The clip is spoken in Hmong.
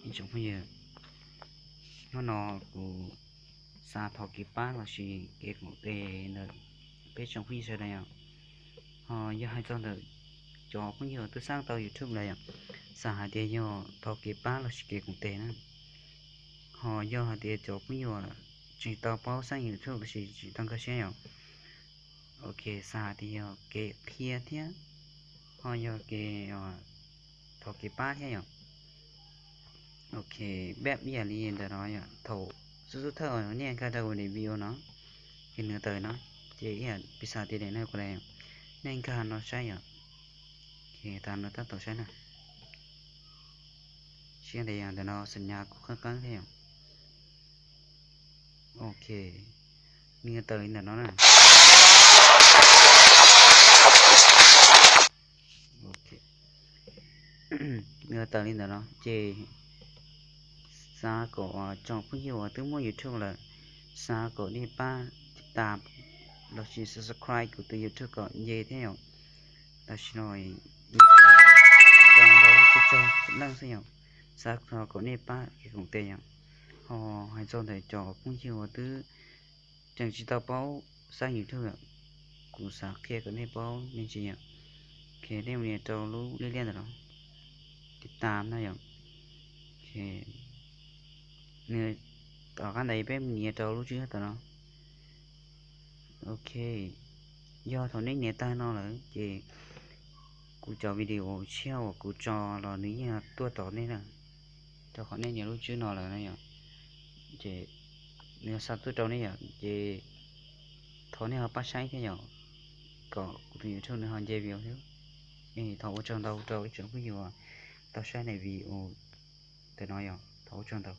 Ib tsoom phooj ywg, hnub no kuv xav thov kev pab lossis kev koom tes ntawm peb tsoom phooj ywg sawv daws yom. Ho yog hais txog ntawm cov phooj ywg twb xaab tau YouTube lawm yom, xav hais tias yog thov kev pab lossis kev koom tes na. Ho yog hais tias cov phooj ywg tseem tsis tau paub xaab YouTube lossis tsis tau nkag siab yom, ok, xav hais tias yog kev qhia thiab ho yog kev thov kev pab thiab yom. Ok, peb ib yam li ntawm no yom, thaum xub xub thawj nej nkag rau kuv daim video no, ces nws tawm no, ces ib yam piv xam tias daim no kuv daim, nej nkag no saib yom. Ok, tas no tab tom saib na. Siab ntev yom, ntawm no xam nyas kuj qeeb qeeb thiab yom. Ok, nws tawm li ntawm no na. Ok, nws tawm li ntawm no ces xav kom tsoom phooj ywg uas twb muaj YouTube lawm, xav kom nej pab tiv tas lossis subscribe kuv tus YouTube kom nce thiab yom. Tam sim no nws kuj tau ntau tsawg tsawg leej xwb yom, xav kom nej pab kev koom tes yom. Ho hais txog ntawm cov phooj ywg uas twb tseem tsis tau paub xaab YouTube yom, kuv xav qhia kom nej paub me ntsis yom. Ok, nej mus nias rau lub liab liab ntawm no, tiv tas na yom. Ok, nws tom qab ntawd peb mus nias rau lub tswb tom no. Ok, yog thaum nej nias tag no lawm ces kuv cov video tshiab uas kuv tso los nws yeej tuaj tom nej na, rau qhov nej nias lub tswb no lawm na yom. Ces nws xa tuaj rau nej yom, ces thov nej ho pab saib thiab yom, kom kuv tus YouTube nws ho nce view thiab. Thov ua tsaug ntau rau ib tsoom phooj ywg uas tau saib daim video ntawm no yom, thov ua tsaug ntau.